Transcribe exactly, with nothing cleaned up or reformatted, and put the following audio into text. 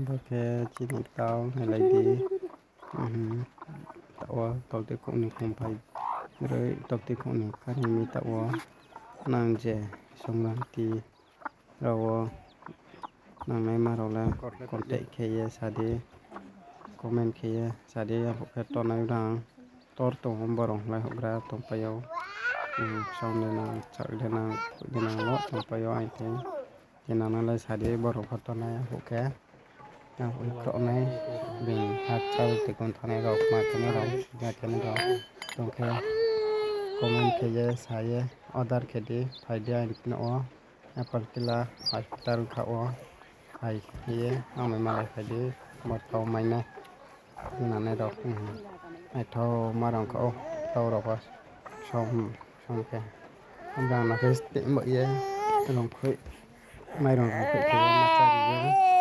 Bo khe chini tau nailai di. Taoh wo tokti khouh ni khongphai, broi tokti khouh ni kari mi taoh wo nang je Songkranti rao wo nangnaima rao le contact khe ye sa di, comment khe ye sa di, arphuh khe tongnai rang tor tong ou, borao lai houhgra tongpai ou, song de nang, chak de nang, khui de nang, lo tongpai ou, ai khe je nang nang le sa di, borao pho tongnai arphuh khe. Ang ui kroh nai, bini hakchal tei gon thanai rao, ma khe nai rao, ma khe nai rao tong khe comment khe ye sa ye order khe di, phai di aini nouh wo, Agartala hospital kha wo, phai ye ang bai malai phai di, bo tau mai nai, nangnai rao, naithaoma rao kha ou, tau rao pho, som, som khe, brang no khe steh ba ye, rungkhoih, mairung rungkhoih khe ye ma chari ou.